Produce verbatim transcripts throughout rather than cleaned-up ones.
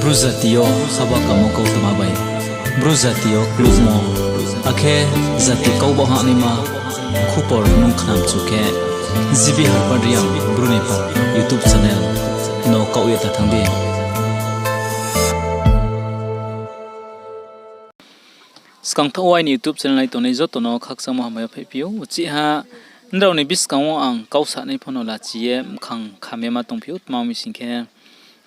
Bru jati yo haba kamo kautma bai, Bru jati yo klukmo, akhe jati kau baoh hahnaima khupor nung khnamchu khe, G B Harpad Reang Bru ni pal YouTube channel no kaoh ye ta thanng di. Skang thaoh wo aini YouTube channel nai tongnai joto no khakchangmo hambai yaphaihphi ou. Uchih ha, nrao ni buskang wo ang kau sanai pho no lachi ye mkhang kham ye ma tongphi ou, tma ong mi sing khe,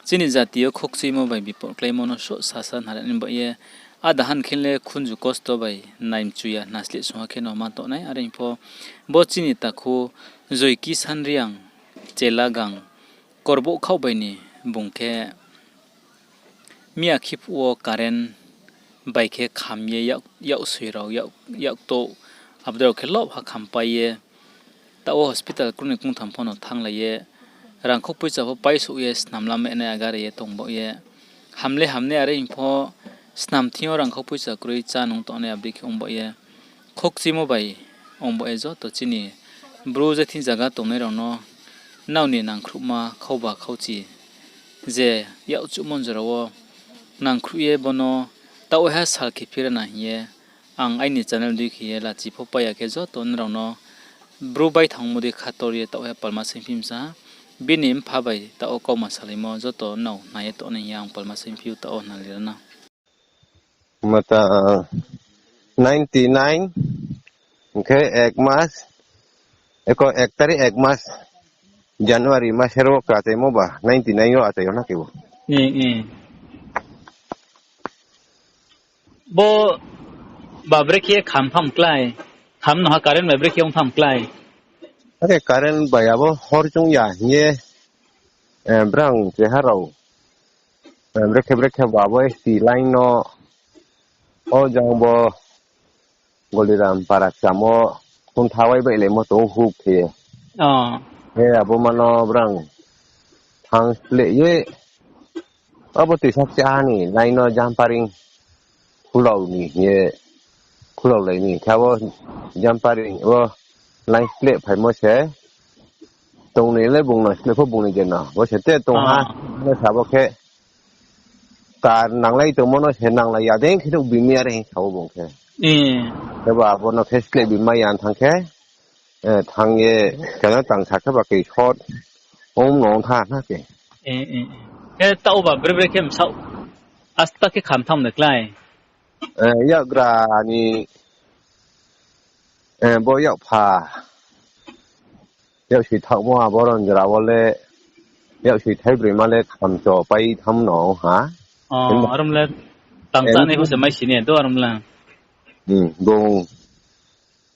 chini jati yo khokchuimo bai bipor kláimo no soh sasa nai ni baoh ye, áda han khe le khunju kosto bai naimchu ya hna sleh sungha khe no ma tongnai, are hing pho bo chini takhu Joykisan Reang Chelagang Korbouhkhaoh bai ni bung khe miya khiphuh wo current bai khe kham ye yak-, yaksoi rao, yak-, yaktouh, abo dei rao khe lob ha khampai ye, taoh wo hospital krung ni krungtham pho no thannglai ye, rangkhou poicha pho paisouh ye snam lamai nai agare ye tong baoh ye, ham le ham nai are hing pho snam thing yo rangkhou poicha kroi chá nung tongnai abo dei khe ong baoh ye, khokchuimo bai ong baoh ye joto chini Bru je thing zaga tongnai rao no nrao ni nangkhruhma khaoba khaochi je yakchuhmo jora wo nangkhruh ye bo no taoh waiha sal khe phira na hing ye ang aini channel dei khe ye lachi pho pai ya khe joto nrao no Bru baithangmo dei khator ye taoh waiha palma saingphi msa ha. Bini mpha bai taoh wo kauma salaimo joto nrao nai ye tongnai hing ye ang palma saingphi ou taoh wo nalira na. Mata, ninety nine, hing khe ek mas, eko ek tarik ek mas, January mas ro krachaimo ba, ninety nine yo achai yo na khe bo. Bo ba brekhe kham tham klái, kham no ha current bai brekhe ong tham klái. Are current bai abo hor chung ya hing ye, eh, brang cheha rao, eh, brekhe brekhe ba abo S T line no, o jang bo Goliram para kcham wo, khuntha wai baihlaimo tong huk khe. He abo mano brang thanng sleh ye, abo tuisa kcha ni line no jumpering khulao ni hing ye, khulaolai ni khe abo jumpering wo line sleh phaimo se, tong ni le bung no sleh pho bung ni je no, bo se te tong ha, no sa bo khe, tar nanglai tongmo no se nanglai ya dei khe nouh bimi are hing sa ou bung khe. Khe ba abo no khe sleh bimai ya thanng khe, eh, thanng ye, keno tang sa khe ba khe short ong no ong tha na khe. Khe taoh ba bre bre khe bsaoh asta khe kham tham de klái. Eh, yakgra ni, eh, bo yakpha, yaksi thaohmo abo ron jora wo le, yaksi thaibroi ma le khamcho pai tham no ha. Arom le tang chánai pho se mai si ni do arom le. Hmm, bung,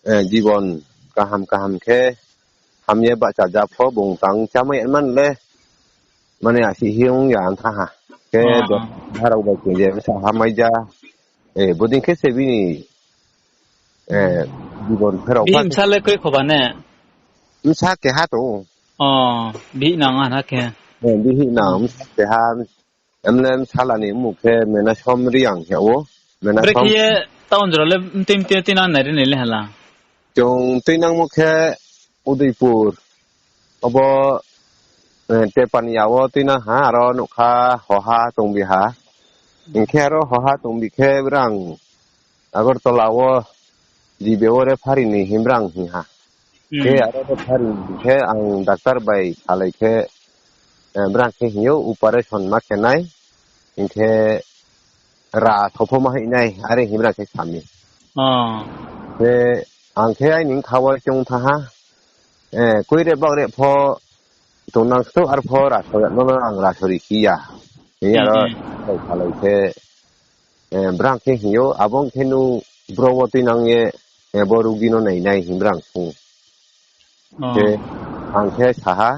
eh, jibon kaham kaham khe, ham ye bahcha ja pho bung tang chámai man le, mane asi hi ong ya tha ha. Khe do, harao bai khe je bsa ha mai ja, eh, bodei khe se bini, eh, jibon pherao bsa le kroi khoba ne? Bsa keha tong ou. Bihih nang ha na khe. Eh, bihih nang, bsa keha, emne bsala ni mmung khe Menasom Reang hing ou. Brekhe ye town jora le mtui mtui tuinang nai ri nai le hala? Chung tuinangmo khe Udaipur. Abo, eh, Tepania wo tuinang ha, aro nougkha hoha tongbi ha. Hing khe aro hoha tongbi khe brang Agartala wo G B wo referee ni himbrang hing ha. Khe aro referee ni khe ang doctor bai salai khe, eh, brang khe hing ou operation ma khe nai. Hing khe ra thopho ma hing nai, are himbrang khe sa mi. Khe ang khe aini bkha wo chung thanng ha. Eh, koi re bak re pho tongnang stu, arpho raso ya no ang raso ri si ya. Hing ye aro salai khe, eh, brang khe hing ou, abo khe nung bro wo tuinang ye, eh, bo rugi no nai nai hing brang sung. Khe ang khe sa ha,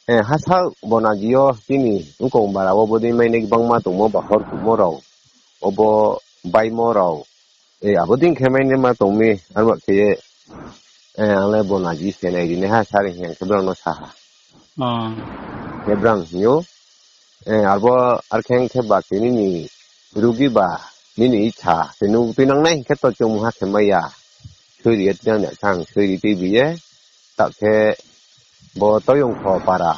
eh, hasa Bonaji yo chini nkong bara wo bodei mai nai gbangma tongmo, bahor kuhmo rao, obo baimo rao, eh, abo dei khe mai nai ma tong mi, arba khe ye, eh, ang le Bonaji se nai ri nai ha, sari hing khe brang no sa ha. Khe brang hing ou, eh, arbo arkhe khe ba khe nini rugi ba nini icha se nung tuinang nai hing khe to chung mungha khe mai ya. Soiri ye tuinang ya khe ang soiri tuibi ye, ta khe bo Toyongkho para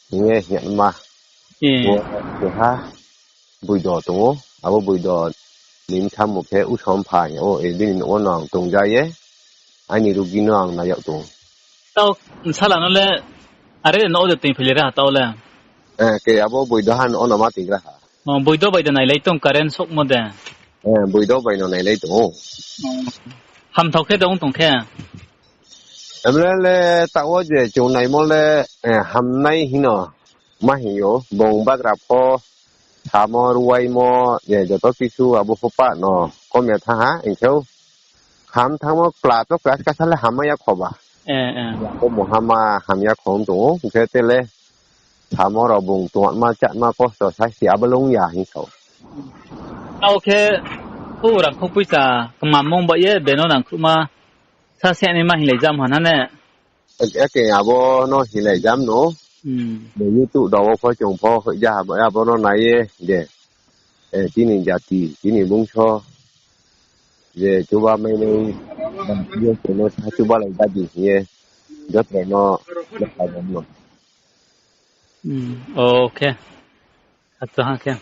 hing ye hing ya ma. Bo keha boido tong ou. Abo boido ni bthamo khe Usompha hing ou, bini nouh wo no ang tongja ye, aini rugi no ang nai yag tong ou. Tao, bsala no le, are de nouh wo de toingphailai ra ha tao le? Ke abo boido ha nouh wo no ma toing ra ha. Boido bai de nailai tong, current souhmo de? Boido bai no nailai tong ou. Hamthao khe de ong tong khe? Emre le taoh wo je chung naimo le, hamnai hing no ma hing ou, bung bagra pho, samo ruaimo, je joto kisu abo pho pah no kom ya thanng ha, hing khe ou. Ham thanngmo kla to kla kasa le hammai ya kho ba. Bo mungha ma ham ya kho ong tong ou, hing khe te le samo rao bung tongma chama kosto sa si abo le ong ya hing sa ou. Tao khe, khu rang khu poicha kma mung ba ye beno nangkhruhma sa se naima hinglai jam ha na ne? Ake abo no hinglai jam no. Bo YouTube rao wo pho chung pho hoihja ha, abo no nai ye je, chini jati, chini bungso, je chuba mainai, yo chung no sa chuba lai ja di hing ye, joto no, no. Khe, acha ha khe.